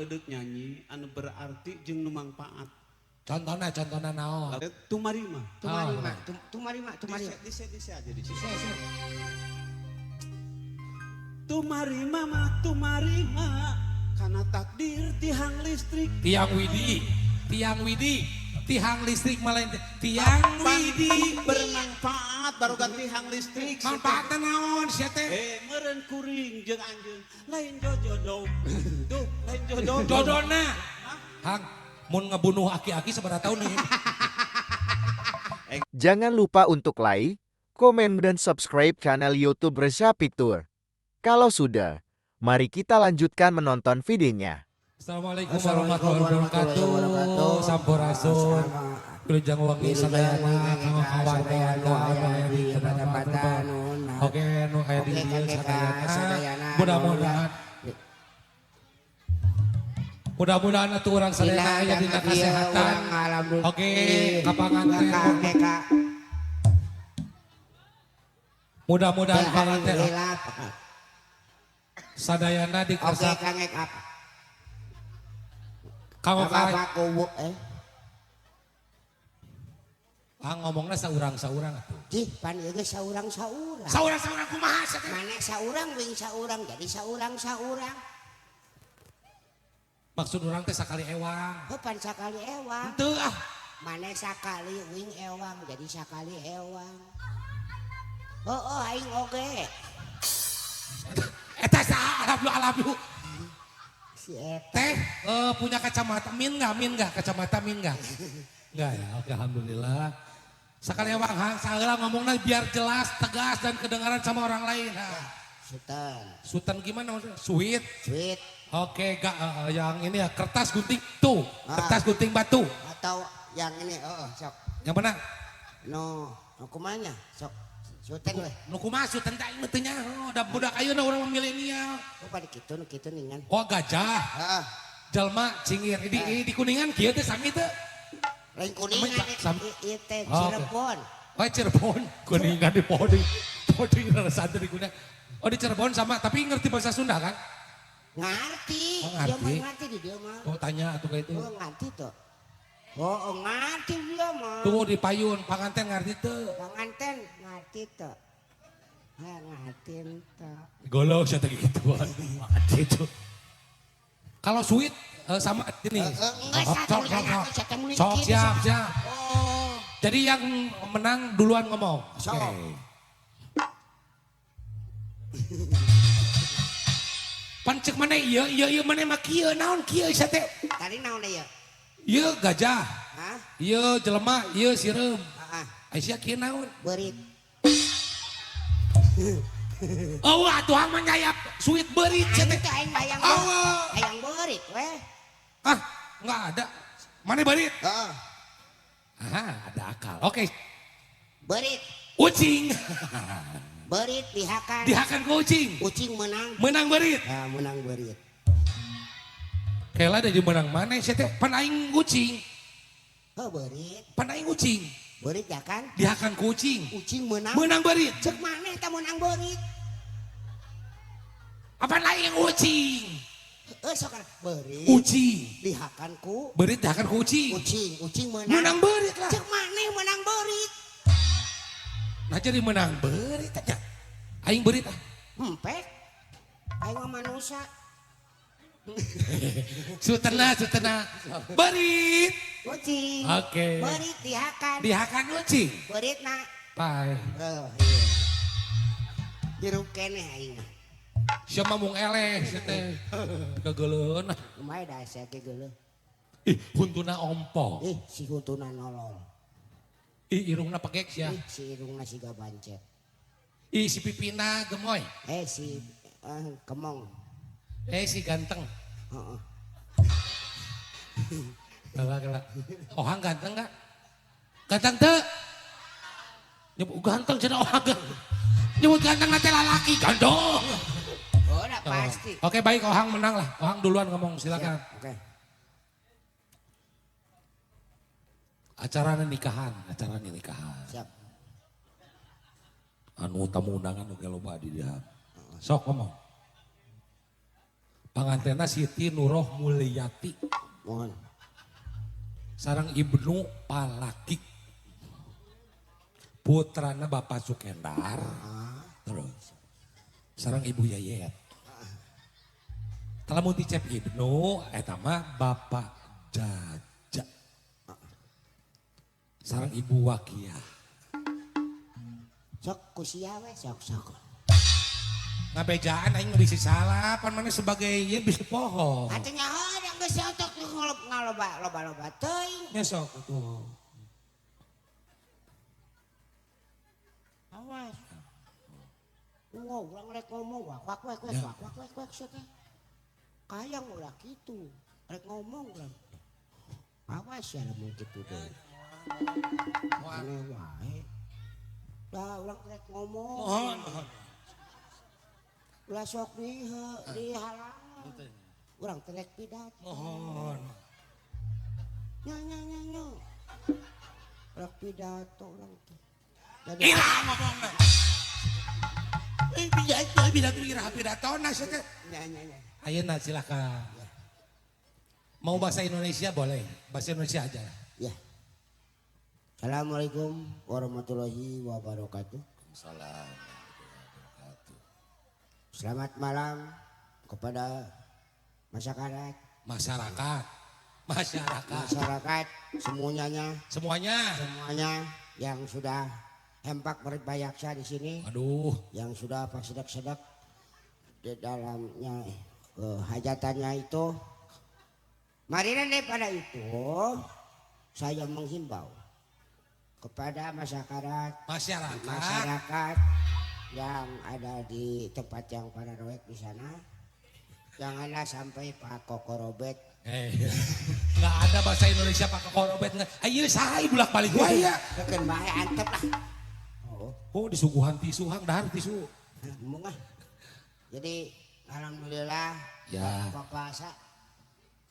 edeuk nyanyi anu berarti jeung nu mangpaat. Contohna contohna naon? Tumarima. Tumarima, tumarima, tumarima. Dise dise aja dise. Tumarima mah tumarima kana takdir tihang listrik. Tiang widi, tiang widi, tihang listrik malah tiang widi bermanfaat baru ganti tihang listrik. Manfaatna naon sia teh? Meureun kuring jeung anjeun lain jojodoh. Duh, lain jodoh. Jodona. Hang, mun ngebunuh aki-aki sabaraha tahun nih. Jangan lupa untuk like, komen dan subscribe channel YouTube Reza Picture. Kalau sudah, mari kita lanjutkan menonton videonya. Assalamualaikum warahmatullahi wabarakatuh. Sampurasun. Wilujeng wengi sadayana kanggo kawarga anu di tempat. Oke, nu aya di dieu sadayana. Mudah-mudahan mudah-mudahan atuh urang sadayana aya dina kasehatan. Oke, kapanganten. Mudah-mudahan panganten sadayana dikersa. Oke, kanggo ah ngomongna saurang-saurang atuh. Cih, pan ieu geus saurang-saurang. Saurang-saurang kumaha sia teh? Maneh saurang wing saurang jadi saurang-saurang. Maksud urang teh sakali ewang. Heuh pan sakali ewang. Henteu ah. Maneh sakali wing ewang jadi sakali ewang. Heueuh aing oge. Eta saha alhamdulillah. Si eta. Teh punya kacamata min enggak kacamata min enggak? Enggak ya, oke alhamdulillah. Sekali ewang hang saheula ngomongna biar jelas, tegas dan kedengaran sama orang lain. Ha. Sultan. Sultan gimana maksudnya? Sweet. Sweet. Oke, gak, yang ini ya kertas gunting tuh, kertas gunting batu. Atau yang ini, oh, sok. Yang mana? No, no kumanya, sok. Sultan weh. Nu kumaha sultan teh aing teh nyaho, da budak ayeuna urang milenial. Oh pada kitu nu kitu ningan. Oh gajah. Heeh. Jelma cingir di Kuningan kieu teh sami teh. Lain Kuningan ieu teh Cirebon. Oh Cirebon, Kuningan di Poding. Poding rasa di Kuningan. Oh di Cirebon sama, tapi ngerti bahasa Sunda kan? Ngerti. Oh, ngerti. Dia mah ngerti di dia mah. Oh tanya atuh kayak itu. Oh ngerti tuh. Oh ngerti dia mah. Tuh di payun, panganten ngerti tuh. Panganten ngerti tuh. Ha ngerti tuh. Golok saya tadi gituan. Ngerti tuh. Kalau sweet sama ini. Enggak sok siap siap. Oh. Jadi yang menang duluan ngomong. Sok. Okay. Pancek mana iya iya iya mana mah kieu naon kieu sia teh. Tadi naon ieu? Ieu gajah. Hah? Ieu jelema, ieu sireum. Heeh. Ai sia kieu naon? Beurit. Oh, atuh hang mah nyayap sweet beurit sia teh. Aing hayang hayang beurit weh. Ah, enggak ada. Mana beurit? Heeh. Ah, ada akal. Oke. Beurit. Ucing. Beurit dihakan. Dihakan ku ucing. Ucing menang. Menang beurit. Ya, menang beurit. Kela dari menang mana sia teh? Pan aing ucing. Heuh beurit. Pan aing ucing. Beurit ya kan? Dihakan ku ucing. Ucing menang. Menang beurit. Cek maneh teh menang beurit. Apa lain ucing? Heuh sok beurit. Ucing. Dihakan ku beurit dihakan ku ucing. Ucing, ucing menang. Menang beurit lah. Cek maneh menang beurit. Nah jadi menang beurit aja. Aing beurit ah. Empek. Aing mah manusia. Sutena, sutena. Beurit. Ucing. Oke. Beurit dihakan. Dihakan ucing. Beurit na. Pae. Oh iya. Hirup keneh aing mah. Sia mah mung eleh sia teh. Kageuleun. Kumaha da sia ge geuleuh. Ih, huntuna ompo. Ih, si huntuna nolol. Ih, irungna pekek sia. Ih, si irungna siga bancet. Ih, si pipina gemoy. Eh, si kemong. Eh, si ganteng. Heeh. Kela-kela. Ohang ganteng enggak? Ganteng teu? Nyebut ganteng cenah ohang. Nyebut ganteng teh lalaki, gandong. Oh, udah pasti. Oke, baik Ohang menang lah. Ohang duluan ngomong, silakan. Oke. Acara nikahan, acara nikahan. Siap. Anu tamu undangan oge loba di dieu. Sok ngomong. Pangantena Siti Nuroh Mulyati. Mohon. Sareng Ibnu Palaki. Putrana Bapak Sukendar. Terus. Sareng Ibu Yayet. Lamun ti Cep Ibnu eta mah Bapak Jaja. Sareng Ibu Wakiah. Sok ku sia we sok sok. Ngabejaan aing mah bisi salah, pan maneh sebagai ieu bisi poho. Atuh nyaho da geus otok ngaloba loba-loba teuing. Nya sok tuh. Awas. Wow, urang rek ngomong wak wak wak wak wak wak wak wak sia teh. Kayang ulah kitu. Rek ngomong urang. Awas ya lamun kitu deui. Aneh wae. Dah urang rek ngomong. Mohon, mohon. Ulah sok dihalangan. Urang teh rek pidato. Mohon. Nya nya nya nya. Rek pidato urang teh. Ira ngomongna. Pidato pidato ira pidatona sia teh. Nya nya nya. Ayeuna silakan. Mau bahasa Indonesia boleh, bahasa Indonesia aja. Ya. Assalamualaikum warahmatullahi wabarakatuh. Salam. Selamat malam kepada masyarakat. Masyarakat. Masyarakat. Masyarakat semuanya. Semuanya. Semuanya yang sudah hempak berbayaksa di sini. Aduh. Yang sudah pasedak-sedak di dalamnya hajatannya itu. Mari daripada itu saya menghimbau kepada masyarakat. Masyarakat. Masyarakat yang ada di tempat yang para roek di sana, janganlah sampai Pak Kokorobet. Nggak ada bahasa Indonesia Pak Kokorobet. Ayo saya bulak balik wae ya. Keun bae antep lah. Oh, oh disuguhan tisu hang dahar tisu. Embung ah. Jadi alhamdulillah ya. Bapak sa.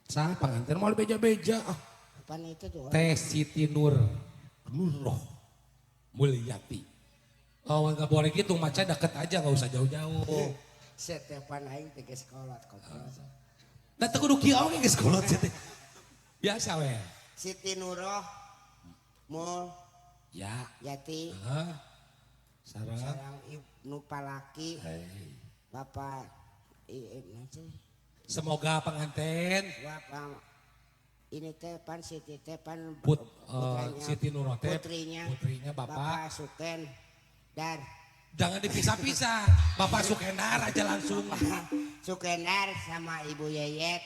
Sa panganten mau beja-beja ah. Apaan itu tuh? Teh Siti Nuroh Mulyati. Oh nggak boleh gitu, maca deket aja nggak usah jauh-jauh. Setepan aing teh geus kolot koplok. Da teu kudu kieu oge geus kolot sia teh. Biasa we. Siti Nuroh Mul ya. Yati. Heeh. Sareng Ibnu Palaki. Hey. Bapak Semoga pengantin Bapak ini teh pan Siti teh pan putranya, Siti Nuroh teh putrinya, putrinya Bapak, Bapak Suken Dar. Jangan dipisah-pisah. Bapak Sukendar aja langsung. Sukendar sama Ibu Yeyet.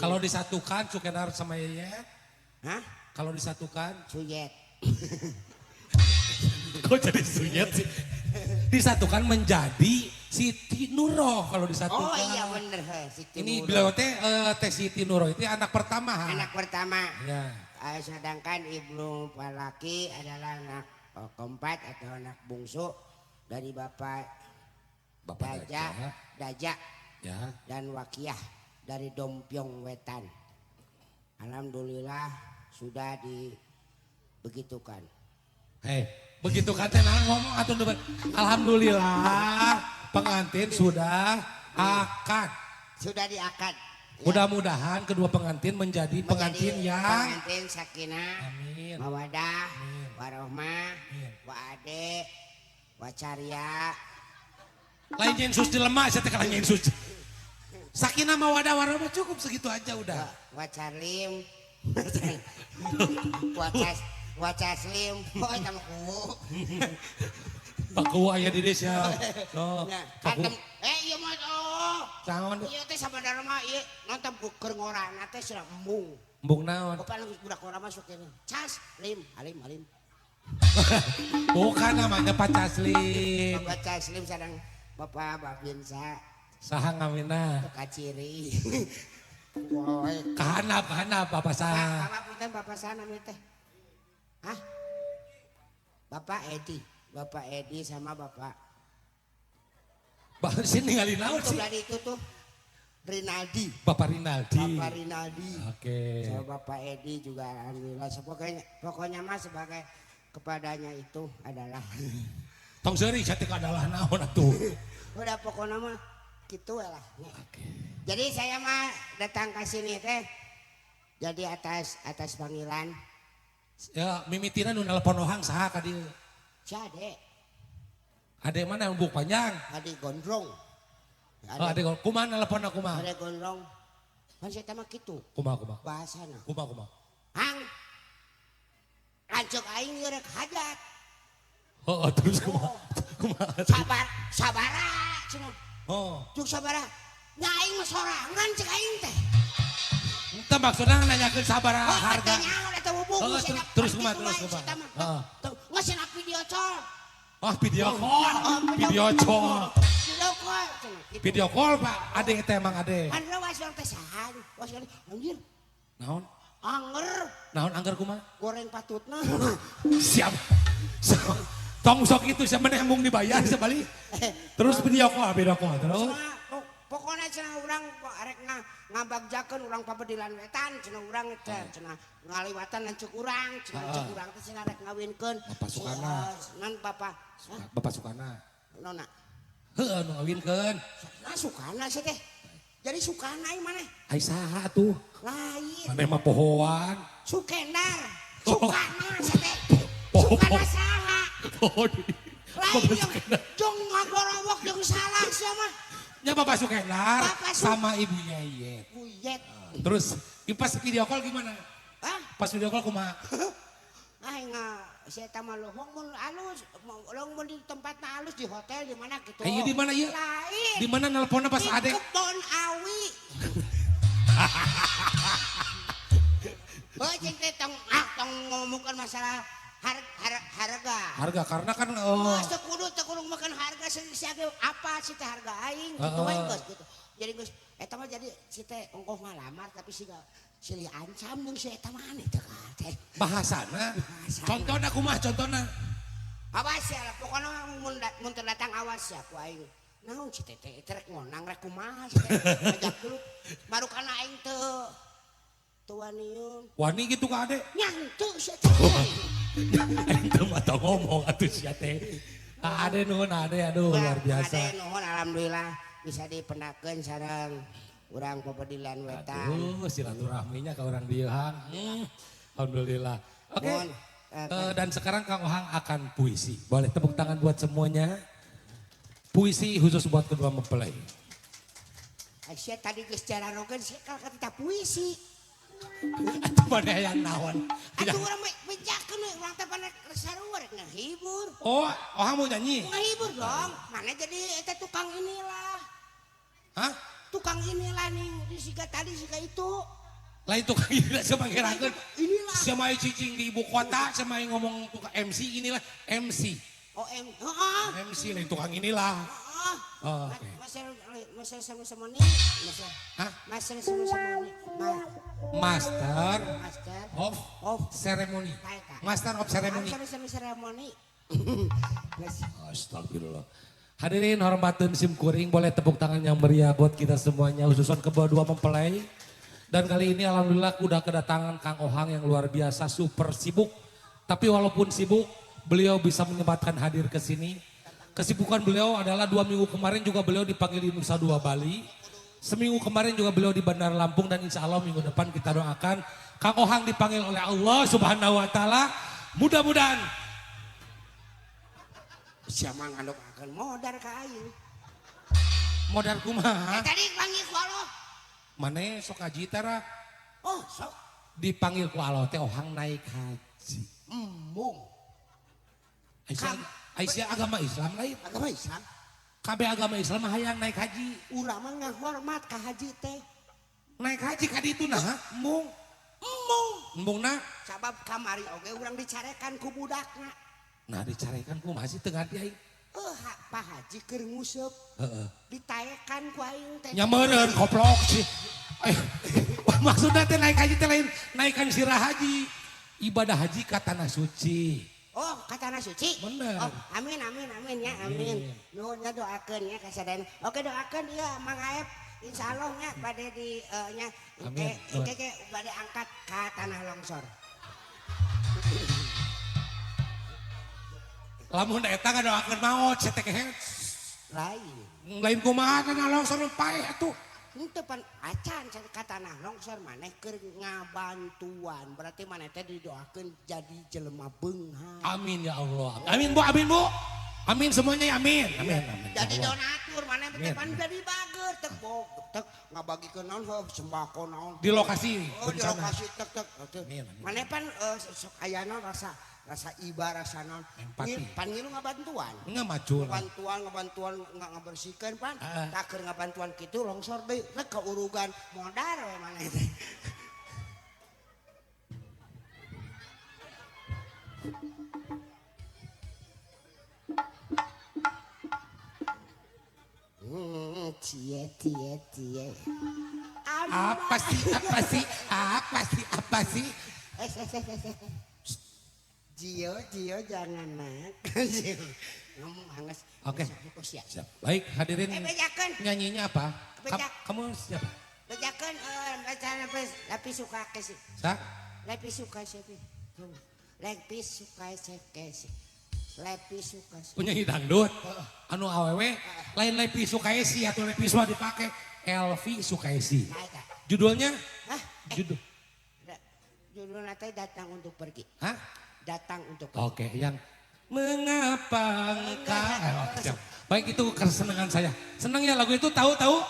Kalau disatukan Sukendar sama Yeyet? Hah? Kalau disatukan? Suyet. Kok jadi Suyet sih? Disatukan menjadi Siti Nuroh kalau disatukan. Oh iya bener. Siti ini Nuroh. Beliau teh teh Siti Nuroh itu anak pertama. Anak pertama. Ya. Sedangkan Ibnu Palaki adalah anak keempat atau anak bungsu dari Bapak Daja, Daja ya. Dan Wakiah dari Dompyong Wetan. Alhamdulillah sudah dibegitukan. Hei, begitu kan ngomong atau alhamdulillah pengantin sudah akad. Sudah diakad. Ya. Mudah-mudahan kedua pengantin menjadi pengantin yang pengantin sakinah, amin, mawadah, warohmah, waade, wacarya. Lain nyensus jelema, saya teh kalah nyensus. Sakinah mawadah warohmah cukup segitu aja udah. Wacarlim, wacaslim, oh sama kuwu. Pak Kuwu aya di desa. Oh, iya mah oh. Naon? Ieu teh sabenerna mah ieu nonton keur ngorana teh sia embung. Embung naon? Bapak budak ngora masuk ini. Cas, lim, alim, alim. Bukan namanya Pak Caslim. Bapak Caslim sareng Bapak Babinsa. Saha ngamina? Kaciri. Kahanap, kahanap Bapak saha. Bapak punten Bapak saha namanya teh? Hah? Bapak Edi. Bapak Edi sama Bapak Bapak sini ngali naon sih? Itu itu tuh Rinaldi. Bapak Rinaldi. Bapak Rinaldi. Oke. Sama Bapak Edi juga alhamdulillah. Pokoknya mas sebagai kepadanya itu adalah. Tong seuri cantik adalah naon atuh. Udah pokoknya mah Gitu lah. Jadi saya mah datang ke sini teh jadi atas atas panggilan. Ya, mimitina nu nelpon Ohang saha ka dieu? Si Ade. Ade mana yang buk panjang? Ade gondrong. Ade, oh, ade kumaha nelponna kumaha? Ade gondrong. Kan saya mah kitu. Kumaha kumaha? Bahasana. Kumaha kumaha? Hang. Lanceuk aing ieu rek hajat. Oh, terus kumaha? Kumaha? Sabar, sabara cenah. Oh. Juk sabara. Nya aing mah sorangan cek aing teh. Entah maksudnya nanyakeun sabaraha harga. Oh, terus kumaha terus kumaha. Heeh. Ngeusina video call. Oh, video call. Video call. Video call. Video call, Pak. Ade teh emang ade. Kan was urang teh saha? Was anjir. Naon? Anger. Naon angger kumaha? Goreng patutna. Siap. Tong sok itu siapa maneh embung dibayar sebalik. Terus video call terus. Pokoknya cenah urang arek ngabagjakeun urang pabedilan wetan cenah urang teh cenah ngaliwatan lanceuk urang cenah lanceuk urang teh cenah rek ngawinkeun. Bapak Sukana. Nan Bapak. Bapak Sukana. Nona. Heuh nu ngawinkeun. Nah Sukana sih teh. Jadi Sukana ieu maneh. Ai saha atuh? Lain. Maneh mah pohoan. Sukendar. Sukana sih teh. Sukana saha? Lain jeung ngagorowok jeung salah sia mah. Ya Bapak Sukendar sama Ibu Yeyet. Bu Yet. Terus pas video call gimana? Hah? Pas video call kumaha? Aing saya mah lohong mun alus, lohong mun di tempatna alus di hotel di mana gitu. Ieu di mana ieu? Lain. Di mana nelponna pas di ade? Di kebon awi. Oh, jeung teh tong tong ngomongkeun masalah harga. Harga karena kan teu kudu makan harga siage apa sih teh harga aing gitu we geus gitu. Jadi geus eta mah jadi si teh ongkoh ngalamar tapi siga silih ancam jeung si eta mah aneh teh teh. Bahasana. Contohna kumaha contohna? Awas ya pokona mun teu datang awas ya ku aing. Naon si teh teh rek ngonang rek kumaha si teh. Ngajak dulu marukana aing teu waniun. Wani gitu ka ade? Nya henteu si teh. Aing teu mah teu ngomong atuh sia teh. Ade nuhun ade aduh luar biasa. Ade nuhun alhamdulillah bisa dipendakeun sareng urang pabedilan wetan. Aduh silaturahminya ka urang dieu Hang. Alhamdulillah. Oke. Dan sekarang Kang Ohang akan puisi. Boleh tepuk tangan buat semuanya. Puisi khusus buat kedua mempelai. Sia tadi geus jararogeun sia kalah puisi. Atuh mana yang naon? Atuh urang bejakeun we urang teh pada sarua rek ngahibur. Oh, Ohang mau nyanyi? Ngahibur dong. Mana jadi eta tukang inilah. Hah? Tukang inilah nih, siga tadi siga itu. Lain tukang inilah siapa ngirakeun? Inilah. Siapa cicing di ibu kota, siapa ngomong tukang MC inilah MC. Oh, M. Heeh. MC lain tukang inilah. Heeh. Oh, oke. Master sama-sama nih. Hah? Master sama-sama nih. Master of Ceremony. Master of Ceremony. Master Ceremony. Astagfirullah. Hadirin hormatin sim kuring, boleh tepuk tangan yang meriah buat kita semuanya, khususnya kedua mempelai. Dan kali ini alhamdulillah udah kedatangan Kang Ohang yang luar biasa, super sibuk. Tapi walaupun sibuk, beliau bisa menyempatkan hadir ke sini. Kesibukan beliau adalah 2 minggu kemarin juga beliau dipanggil di Nusa Dua Bali. Seminggu kemarin juga beliau di Bandar Lampung dan insya Allah minggu depan kita doakan Kang Ohang dipanggil oleh Allah Subhanahu Wa Taala. Mudah-mudahan. Siapa ngadoakeun modar ka aing. Modar kumaha? Tadi panggil ku Allah. Mane sok haji tara? Oh, sok. Dipanggil ku Allah teh Ohang naik haji. Embung. Aisyah agama Islam lain. Agama Islam. Kabeh agama Islam mah hayang naik haji. Urang mah ngahormat ka haji teh. Naik haji ka ditu nah, embung. Embung. Embungna sabab kamari oge urang dicarekan ku budakna. Nah dicarekan ku masih teu ngarti aing. Pak Haji keur nguseup. Heeh. Ditaekan ku aing teh. Nya meureun koplok sih. Maksudna teh naik haji teh lain naikkan sirah haji. Ibadah haji ka tanah suci. Oh, ka tanah suci? Bener. Oh, amin amin amin ya, amin. Nuhun nya doakeun nya ka sadayana. Oke doakeun ieu Mang Aep insyaallah nya bade di nya engke bade angkat ka tanah longsor. Lamun eta ngadoakeun maot setek kehe. Lain. Lain kumaha tanah longsor paeh atuh. Henteu pan acan ka tanah longsor maneh keur ngabantuan. Berarti maneh teh didoakeun jadi jelema beunghar. Amin ya Allah. Amin Bu, amin Bu. Amin semuanya ya, amin. Amin, amin. Jadi donatur maneh teh pan jadi bager tek tek ngabagikeun naon sembako naon. Di lokasi oh, di lokasi tek tek. Maneh pan sok aya naon rasa rasa iba rasa naon. Pan ngilu ngabantuan. Ngamacul. Ngabantuan ngabersihkeun pan. Tak keur ngabantuan kitu longsor deui rek kaurugan modar we maneh teh. Cie cie cie. Apa sih apa sih apa sih apa sih? Jio Jio jangan nak. Ngomong hangas. Oke. Siap. Baik hadirin. Nyanyinya apa? Kamu siapa? Bejakan lebih suka ke sih. Sa? Lebih suka siapa? Lebih suka siapa? Lepi suka. Penyanyi dangdut. Anu awewe lain Lepi Sukaesi atau Lepi semua dipakai Elvi Sukaesi. Judulnya? Hah? Judul. Judulnya teh datang untuk pergi. Hah? Datang untuk pergi. Oke, yang mengapa engkau. Baik itu kesenangan saya. Senang ya lagu itu tahu-tahu?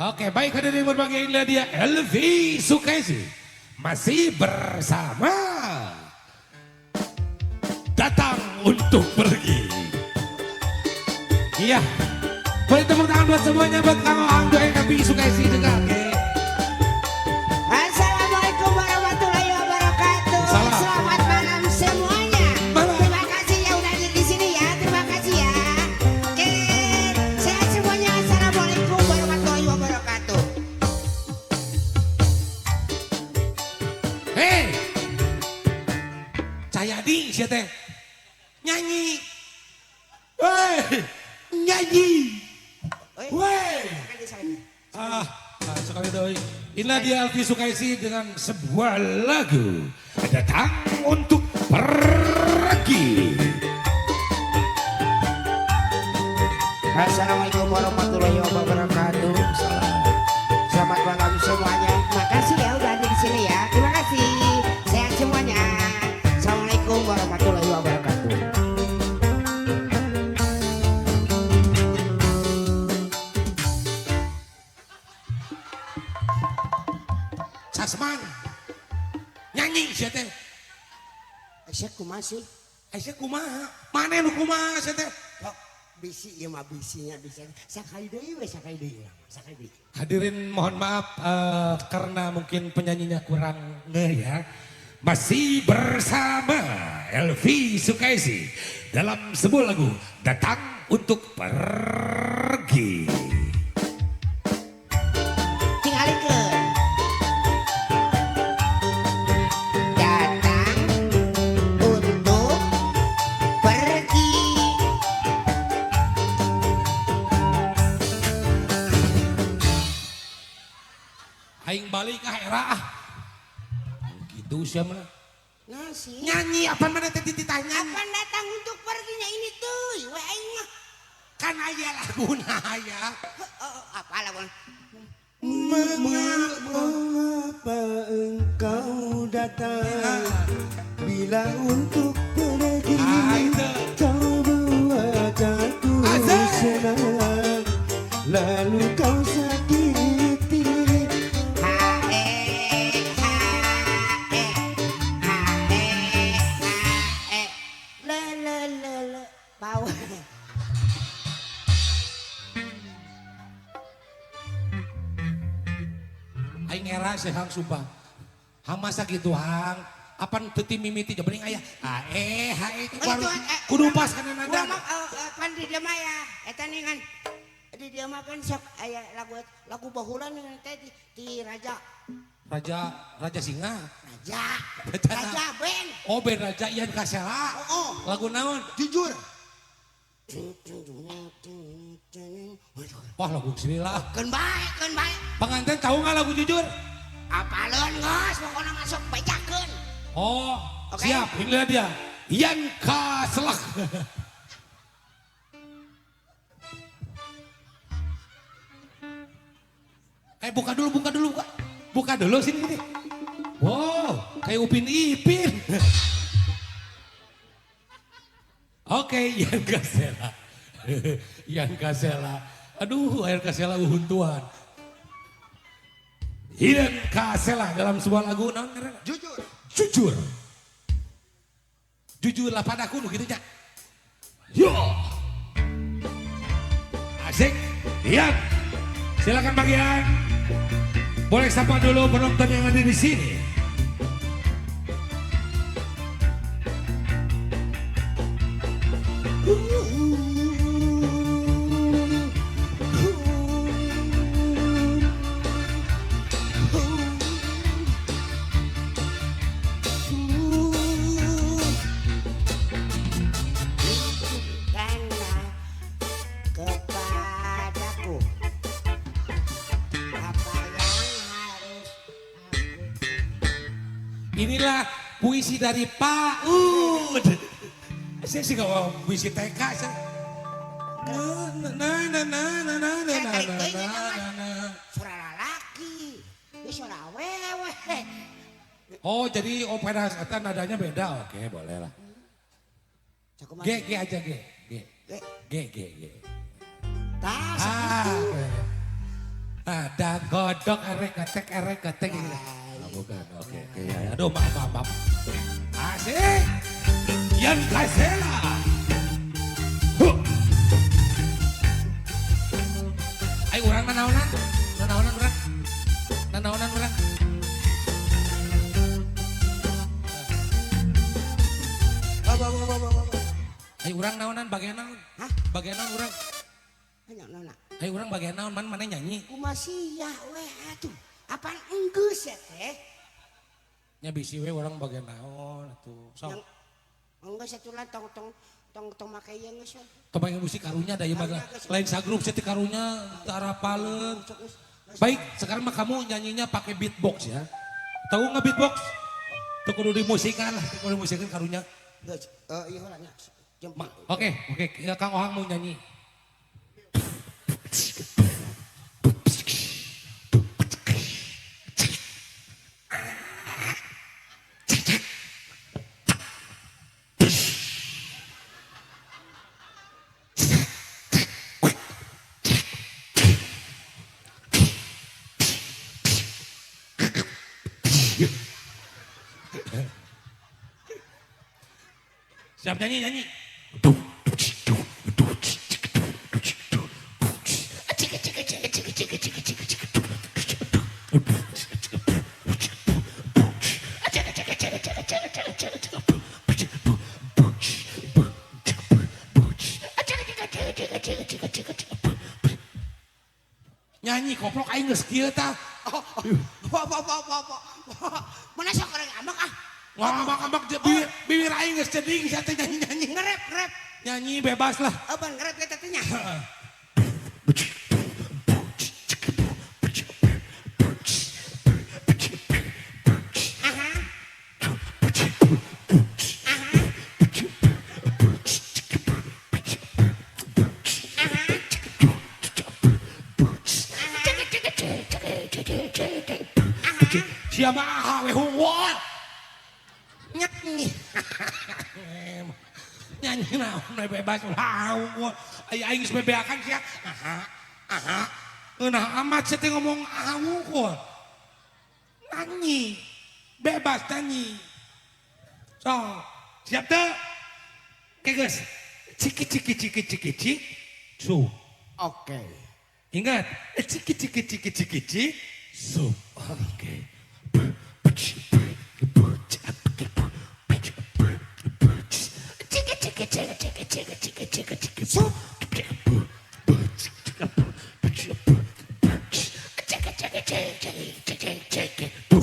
Oke, baik hadirin berbahagia inilah dia Elvi Sukaesi masih bersama Datang untuk Pergi. Iya. Boleh tepuk tangan buat semuanya buat Kang Ohang doain Elvi Sukaesi juga. Oke. Assalamualaikum warahmatullahi wabarakatuh. Salam. Selamat malam semuanya. Malam. Terima kasih ya udah hadir di sini ya. Terima kasih ya. Oke. Sehat semuanya. Assalamualaikum warahmatullahi wabarakatuh. Hei. Cahyadi sia teh. Nyanyi. Woi, nyanyi. Woi. Sekali doi. Inilah dia Elvi Sukaesi dengan sebuah lagu Datang untuk Pergi. Assalamualaikum warahmatullahi wabarakatuh. Selamat malam semuanya. Makasih ya udah hadir di sini ya. Terima kasih. Sehat semuanya. Assalamualaikum warahmatullahi wabarakatuh. Sasman nyanyi sia teh. Aisyah kumaha sih? Aisyah kumaha? Mana nu kumaha sia teh? Kok bisi ieu mah bisinya bisa. Sakali deui we sakali deui. Sakali deui. Hadirin mohon maaf karena mungkin penyanyinya kurang ngeh ya. Masih bersama Elvi Sukaesi dalam sebuah lagu Datang untuk Pergi. Datang untuk pergi. Aing balik ah era ah. Gitu siapa? Nasi. Nyanyi apa mana teh dititah nyanyi? Apa datang untuk perginya ini tuh? We aing mah. Kan aya laguna aya. Apa laguna? Mengapa engkau datang bila untuk pergi? Kau buat aku senang, lalu kau sakiti. Aing era sih hang sumpah. Hang masa gitu hang. Apan teu ti mimiti jabening aya. A e h e kudu pas kana nada. Pan di dieu mah ya eta ningan. Di dieu mah kan sok aya lagu lagu baheula nih teh ti Raja. Raja Raja Singa. Raja. Raja Ben. Oh Ben Raja Ian Kasela. Oh. Lagu naon? Jujur. Wah lagu sini lah. Keun bae, keun bae. Pengantin tahu nggak lagu jujur? Apaleun geus, pokona masuk bejakeun. Oh, okay. Siap. Inilah dia. Ian Kaselak. Buka dulu, buka dulu, buka. Buka dulu sini sini. Wow, kayak Upin Ipin. Oke, Ian Kasela. Ian Kasela. Aduh, Ian Kasela uhuntuan. Ian Kasela dalam sebuah lagu naon ngaranna? Jujur. Jujur. Jujurlah padaku nu kitu nya. Yo. Asik. Ian. Silakan Bang Ian. Boleh sapa dulu penonton yang ada di sini. Tunjukkanlah kepadaku apa yang harus aku. Inilah puisi dari Pak Ud. Saya sih gak mau puisi TK. Saya. Na na na na na na na na na na na. Suara lalaki, ini suara awewe. Oh jadi opera eta nadanya beda. Oke boleh lah. G G aja G G G G G. Tas Ah, itu. oke. Ada godok erek ketek erek ketek gitu. Ah, bukan, oke oke ya. Aduh maaf maaf maaf. Asik. Ian Kasela. Huh. Ayo urang nanaonan, nanaonan urang. Nanaonan urang. Ba, ba, ba, ba, ba, ba. Ayo urang naonan bagian naon? Hah? Bagian naon urang? Hanya nona. Ayo urang bagian naon man mana nyanyi? Kumaha we atuh. Apaan enggeus ya teh? Nya bisi we urang bagian naon atuh. Sok. Yang enggeus atuh lah tong tong tong tong make ieu geus we. Tong musik karunya da ieu mah lain sagrup sih karunya teu arapaleun. Sok geus. Baik, sekarang mah kamu nyanyinya pakai beatbox ya. Tahu nggak beatbox? Tuh kudu dimusikan lah, tuh kudu dimusikan karunya. Geus, eh ieu heula nya. Oke, oke, ya, Kang Ohang mau nyanyi. Siap nyanyi, nyanyi. Nyanyi koplok aing geus kieu tah. Oh, apa apa apa apa. Mana sok orang ambek ah. Ngambak-ngambak bibir, bibir aing geus ceding sia teh nyanyi-nyanyi. Ngerep, ngerep. Nyanyi bebas lah. Apa ngerep kita teh nya? Aha. Aha. Sia mah aha we hungkul. Nyanyi. Nyanyi naon we bebas ulah hungkul. Aya aing geus bebeakan sia. Aha. Aha. Ngeunah amat sia teh ngomong aha hungkul. Nyanyi. Bebas nyanyi. So, siap teu? Oke guys. Ciki ciki ciki ciki cik. Su. Oke. Ingat, ciki ciki ciki ciki cik. Su. Oke. Sup.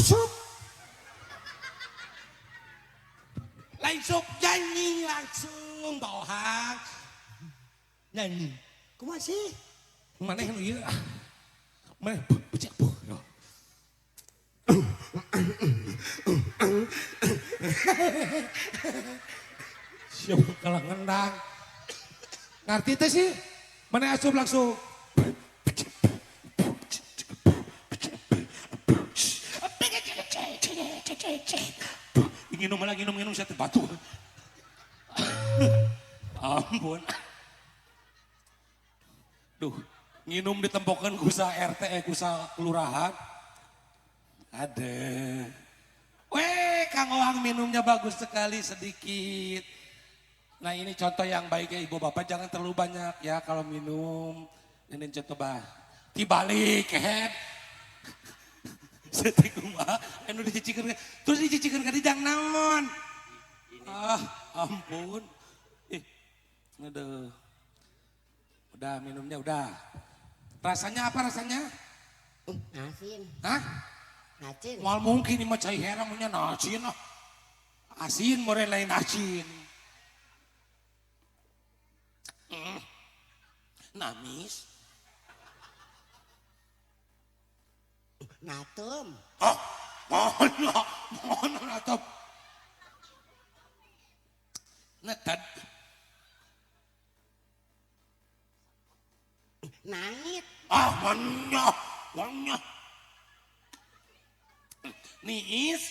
Sup. Langsung nyanyi langsung bohang. Nyanyi. Kumaha sih? Mana yang ieu? Mana becek bu. Siapa kalah ngendang. Ngerti teh sih? Mana asup langsung. Ceceh. Duh, nginum lagi nginum saya terbatu. Ampun. Duh, nginum ditempokan kusa RT, kusa kelurahan. Ada. Weh, Kang Ohang minumnya bagus sekali sedikit. Nah ini contoh yang baik ya ibu bapak, jangan terlalu banyak ya kalau minum. Ini contoh bah. Dibalik, kehet. Setik kumaha, anu dicicikeun, terus dicicikeun ka dijang naon? Ah, ampun. Ih, aduh. Udah minumnya udah. Rasanya apa rasanya? Asin. Hah? Asin. Moal mungkin ini mah cai herang punya asin ah. Asin more lain asin. Namis. Natem. Ah, mana? Mana natem? Neted. Nangit. Ah, mana? Mana? Niis.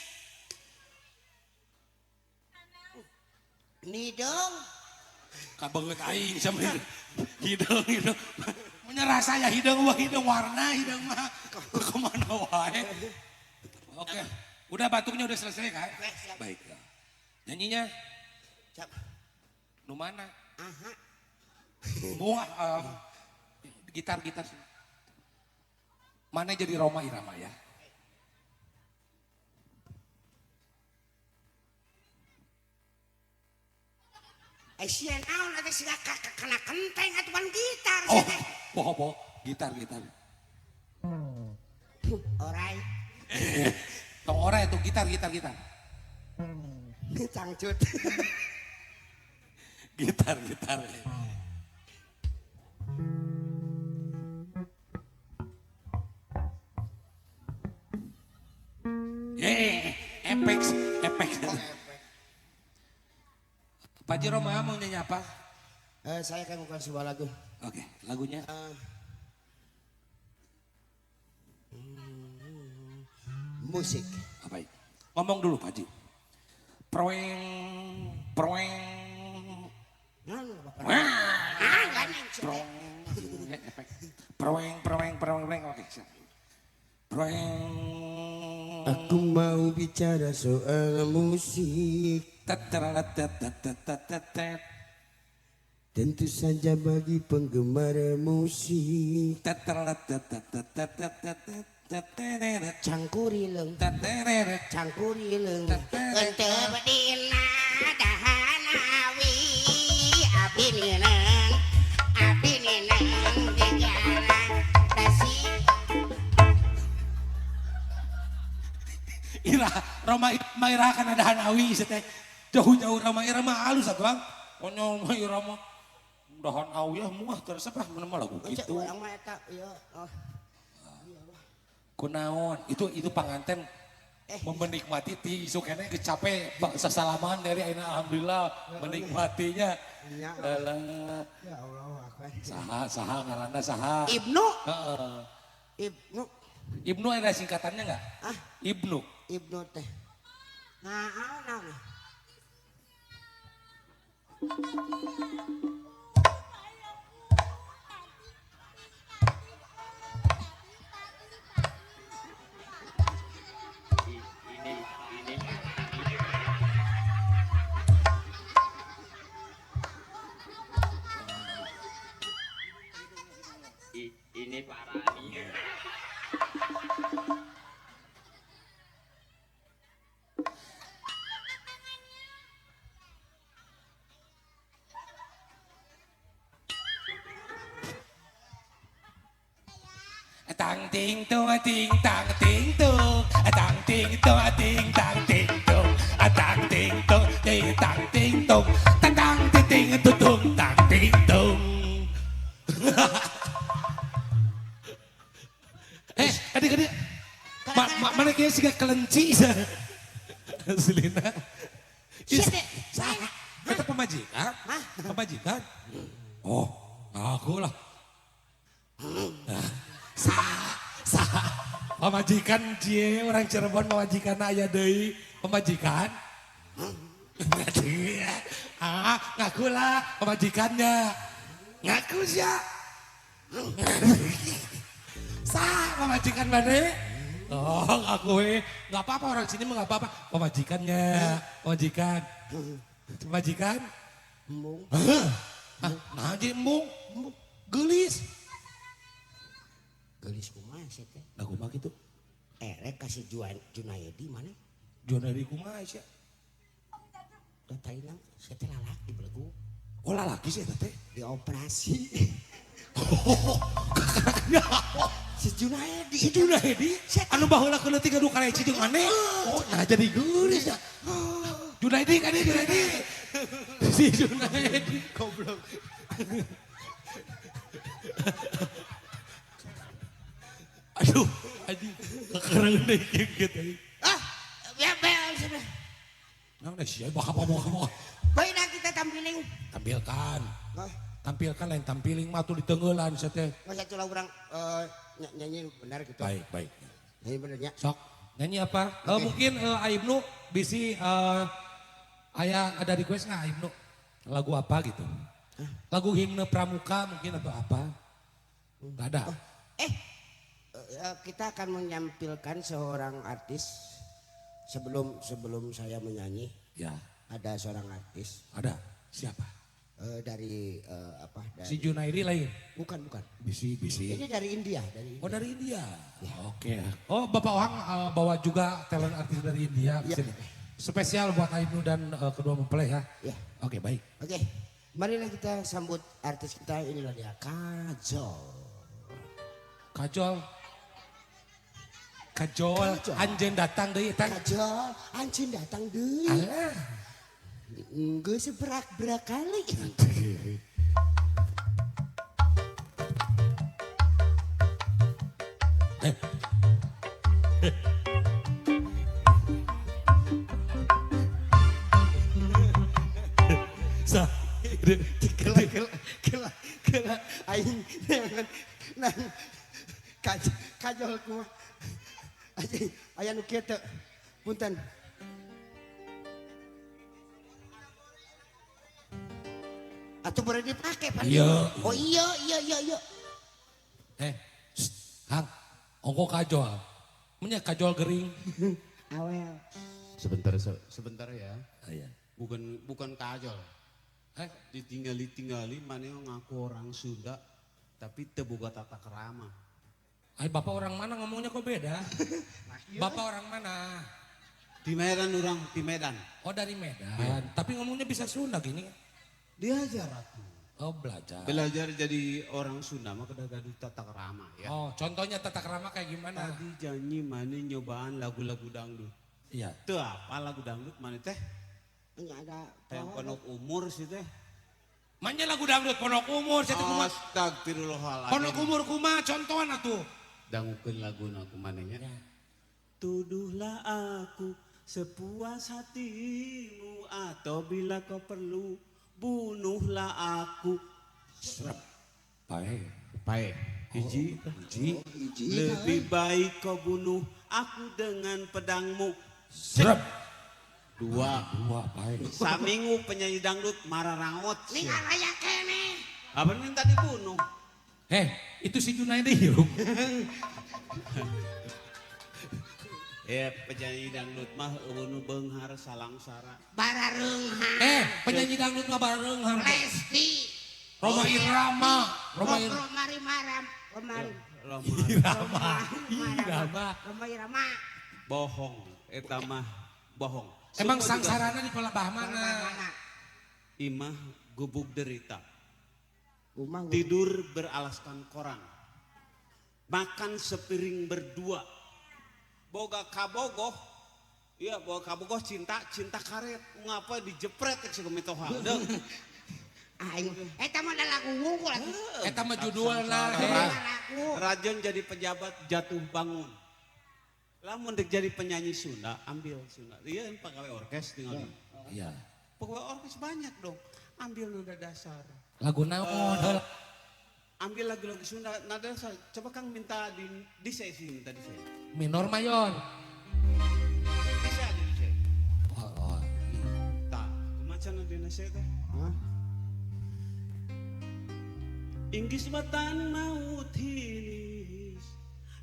Nidong. Kabanget aing sampe hidung hidung. Menyerah saya hidung wah hidung warna hidung mah kemana wae. Oke, udah batuknya udah selesai kan? Baik. Nyanyinya? Siap. Nu mana? Aha. Muah gitar gitar. Mana jadi Roma Irama ya? Sia naon atuh sia kena kenteng atuh gitar sia teh. Oh, poho gitar gitar. Orai. Tong orai itu gitar gitar gitar. Cangcut. Gitar gitar. Yeay, efek efek. Pak Haji Roma mau nyanyi apa? Saya akan melakukan sebuah lagu. Oke, lagunya? Musik. Apa itu? Ngomong dulu Pak Haji. Proeng, proeng. Proeng, proeng, proeng, proeng. Oke, siap. Proeng. Aku mau bicara soal musik. Tentu saja bagi penggemar musik. Cangkurileng, cangkurileng. Ente bedina dahanawi, abi nineng, abi nineng digana dasi. Ira, Roma Ira kan ada hanawi seteh. Jauh-jauh Roma Irama halus atuh Bang. Konyol Roma Irama. Dahan awi ah muah teresep ah mana mah lagu kitu. Urang mah eta ieu. Kunaon? Itu panganten menikmati ti isuk keneh kecape sasalaman dari ayeuna alhamdulillah menikmatinya. Ya Allah. Ya Allah aku. Saha saha ngaranna saha? Ibnu. Heeh. Ibnu. Ibnu ada singkatannya enggak? Ah, Ibnu. Ibnu teh. Nah, naon? Ini parani. Tang ting tung ting tang ting tung, tang ting tung ting tang ting tung, tang ting tung ting tang ting tung, tang tang ting ting tung tang ting tung. Adik-adik, mana kayaknya sih kelenci Selina. Salah, kata pemajikan, pemajikan. Oh, aku lah. Sah, sah, Pamajikan cie orang Cirebon pamajikan aya deui. Pamajikan? Ah, ngakulah pamajikannya. Ngaku sia. Sah pamajikan mana? Oh, ngaku we. Enggak apa-apa orang sini mah enggak apa-apa. Pamajikannya, pamajikan. Pamajikan? Embung. Hah, nah jadi embung. Gelis. Gelis kumaha sih teh? Nah kumaha gitu? Erek kasih Junaedi mana? Junaedi kumaha sih? Tuh tadi nang saya teh lalaki belegu. Oh lalaki sih teh? Dioperasi. Si Junaedi. Si Junaedi? Anu baheula keuleutik gaduh kareci jeung maneh. Oh, nah jadi geulis ya. Junaedi kan Junaedi. Si Junaedi goblok. Aduh, anjing kekereng deui kieu teh. Ah, ya bel sudah. Nang deh sia bakal apa. Baiklah kita tampilin. Tampilkan. Tampilkan lain tampiling mah tuh ditenggelan sia teh. Nggak satu lah orang nyanyi benar gitu. Baik, baik. Nyanyi benernya. Sok, nyanyi apa? Okay. Mungkin Aibnu bisi ayah ada request nggak Aibnu? Lagu apa gitu? Hah? Lagu himne pramuka mungkin atau apa? Nggak ada. Oh, kita akan menyampilkan seorang artis sebelum saya menyanyi. Ya. Ada seorang artis. Ada. Siapa? Dari apa? Dari, si Junaidi lain? Bukan. Bisi. Ini dari India, dari India. Oh dari India. Ya. Oke. Oh Bapak Ohang bawa juga talent artis dari India ke sini. Ya. Spesial buat Aibnu dan kedua mempelai ya. Ya. Oke baik. Oke. Marilah kita sambut artis kita, inilah dia Kajol. Kajol. Kajol, anjeun datang deui eta. Kajol, anjeun datang deui. Alah. Geus berak-berak kali. Sa. Kela aing nang kajol kumaha. Aya nu kieu teu. Punten. Atuh boleh dipake Pak. Iya. Oh iya. Kang, ongko kajol. Menya kajol gering. Awel. Sebentar ya. Iya. Bukan kajol. Ditinggali-tinggali mana ngaku orang Sunda tapi teu boga tata krama. Ay, bapak orang mana ngomongnya kok beda? Bapak orang mana? Di Medan orang, di Medan. Oh dari Medan, ya. Tapi ngomongnya bisa Sunda gini. Diajar aku. Oh belajar. Belajar jadi orang Sunda mah kada gaduh tata krama ya. Oh contohnya tata krama kayak gimana? Tadi janji mana nyobaan lagu-lagu dangdut. Iya. Tuh apa lagu dangdut mana teh? Enggak ada. Yang ponok umur sih teh. Manya lagu dangdut ponok umur sih teh kumaha? Astagfirullahaladzim. Ponok umur kumaha contohna tuh? Dangukeun laguna kumanehnya. Ya. Tuduhlah aku sepuas hatimu atau bila kau perlu bunuhlah aku. Serap. Pae. Pae. Hiji. Hiji. Lebih baik kau bunuh aku dengan pedangmu. Serap. Dua pae. Saminggu penyanyi dangdut marah rangot. Ning aya kene. Apa minta dibunuh? Itu si Junaidi hirup. Ya penyanyi dangdut mah eueuh beunghar salangsara. Barareunghar. Penyanyi dangdut mah barareunghar. Lesti. Roma Irama. Roma Irama. Bohong, eta mah bohong. Emang sangsarana di palebah mana? Imah gubuk derita. Tidur beralaskan koran. Makan sepiring berdua. Boga kabogoh. Iya, boga kabogoh cinta karet. Ngapa dijepret ke mitoha. Aing eta mah lagu wungkul atuh. Eta mah judulna. Rajon jadi pejabat jatuh bangun. Lamun dek jadi penyanyi Sunda, ambil Sunda. Iya, pegawai orkes tinggal. Iya. Pegawai orkes banyak dong. Ambil nada dasar. Lagu naon? Ambil lagu-lagu Sunda nada dasar. Coba Kang minta di sesi, minta di sesi. Minor mayor. Bisa aja bisa. Oh, oh. Tah, kumaha cenah dina C teh? Hah? Inggris batan maut hinis,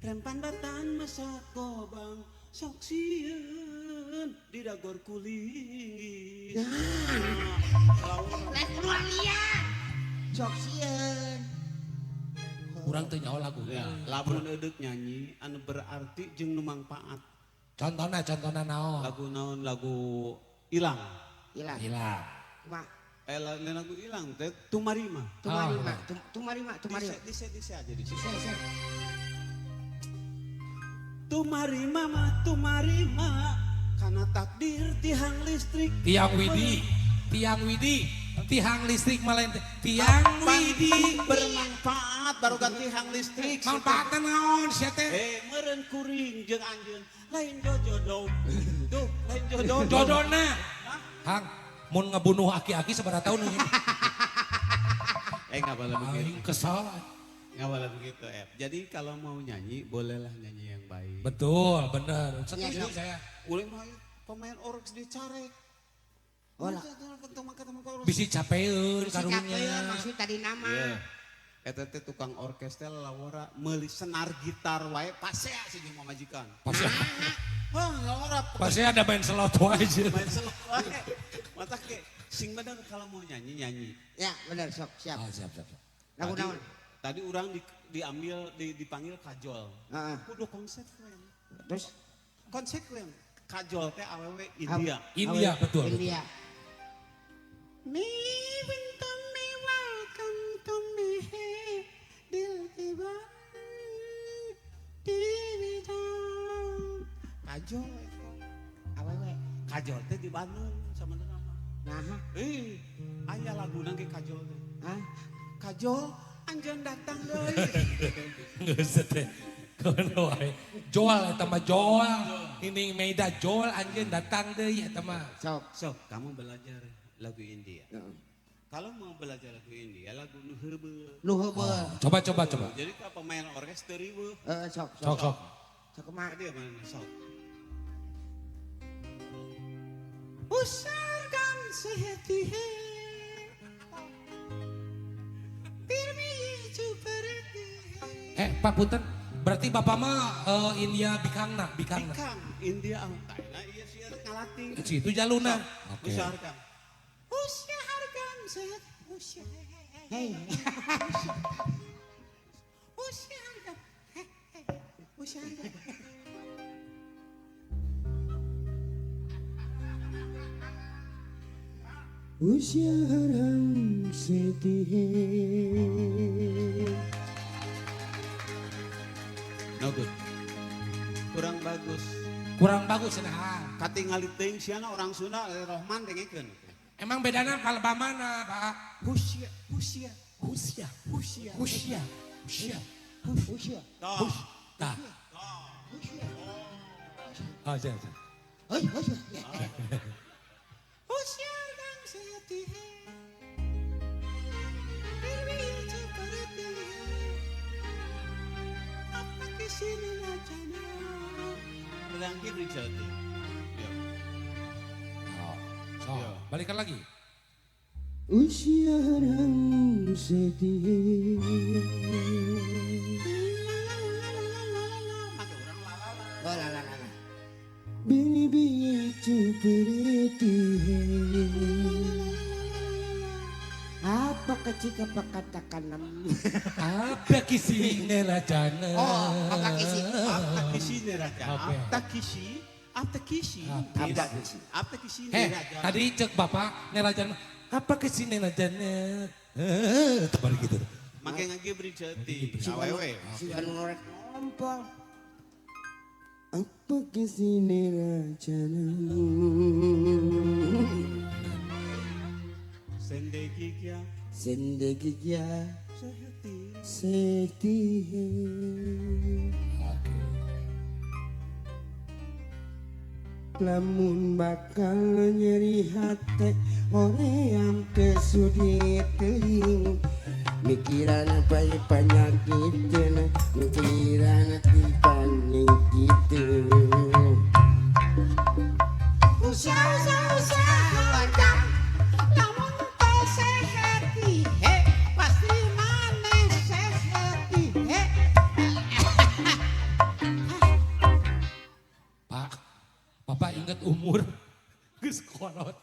rempan batan masak gobang, sok sieun di dagor kulinggis. Lain keluar liat. Sok sieun. Kurang teu nyaho lagu. Ya, lamun eudek nyanyi anu berarti jeung nu mangpaat. Contohna contohna naon? Lagu naon lagu ilang. Hilang. Hilang. Kumaha? Lagu ilang teh tumarima. Tumarima, tumarima, tumarima. Dise dise aja dise. Se, se. Tumarima mah tumarima karena takdir tiang listrik. Tiang Widi, tiang Widi, tiang listrik malah tiang Widi. Bermanfaat baru ganti tiang listrik. Manfaatna naon sia teh? Meureun kuring jeung anjeun lain jodoh. Duh, lain jodoh. Jodona. Hang, mun ngebunuh aki-aki sabaraha tahun ini? Enggak boleh begitu. Aing kesal. Nggak boleh begitu, Ep. Jadi kalau mau nyanyi, bolehlah nyanyi yang baik. Betul, benar. Setuju Ya, saya. Ulah mah pemain orkes dicarek. Olah. Bisi capeun Si karunya. capeun maksud tadi nama. Iya. Eta teh tukang orkes teh lawara meuli senar gitar wae pasea sih jeung pamajikan. Pasti, Wah, lawara pasti ada main slot wae. main selot wae. Mata ke sing bener kalau mau nyanyi nyanyi. Ya, benar sok, siap. Ah, siap, siap, siap. Lagu Tadi, naon? tadi orang diambil dipanggil Kajol. Heeh. Kudu konsekuen. Terus Konsekuen. Kajol teh awewe India. India, betul. India. Me winta me welcome to me dil ke Kajol Awewe. Kajol teh di Bandung sama nama. Nah, Aya laguna ge Kajol teh. hah? Kajol anjeun datang deui. Geus teh. Kono wae. Jol eta mah jol. Ini Meida jol anjeun datang deui eta mah. Sok. Sok, kamu belajar lagu India. Heeh. Kalau mau belajar lagu India, lagu nu heubeul. Nu heubeul. Coba coba coba. Jadi kalau pemain orkes teu riweuh. Heeh, sok, Sok sok. Sok kumaha? Tadi mana sok. Usargam sehati hai, phir bhi ye chup rehti hai. Pak punten, berarti Bapak mah India bikangna, bikangna. Bikang India angtaina ieu sia ngalatih. Situ jaluna. Oke. Usargam. Usargam sehati, usya. Hei. Usargam. Usargam. Usia haram sedih. No good. Kurang bagus. Kurang bagus cenah. Katingali teuing siana orang Sunda Rohman dengekeun. Emang bedana palebah mana, Pak? Husia, husia, Husia, husia. husia, husia. Usia. Toh. Tah. Oh, siap, siap. Hei, usia. Husia rang sehati hai, phir bhi ye chup rehti hai, apa kisi ne na jana. Rang kieu jati. Ya. Oh, so, balikan lagi. Usia haram sedih. Make urang lalala. Oh, la la la la. Bini bini chup rehti hai. Apa kecik apa katakan? Apa kisi nerajana? Oh, apa kisi? Apa kisi neraja? Oke. Apa kisi? Apa kisi? Apa kisi? Apa kisi neraja? Tadi cek Bapak nerajana. Apa kisi nerajana? Terbalik gitu. Make ngagibri jati. Awewe. Si anu norek ngompol. Apa kisi nerajana? Zindagi kya Zindagi kya sehati. sehati hai. Oke. Lamun bakal nyeri hate hoream teu sudi teuing. Mikiran bae panyakiteun, mikiran ti panyakiteun. Usah usah usah loncat, lamun teu sehat he, pasti maneh sehat he. Pak, Bapak inget umur. Geus kolot.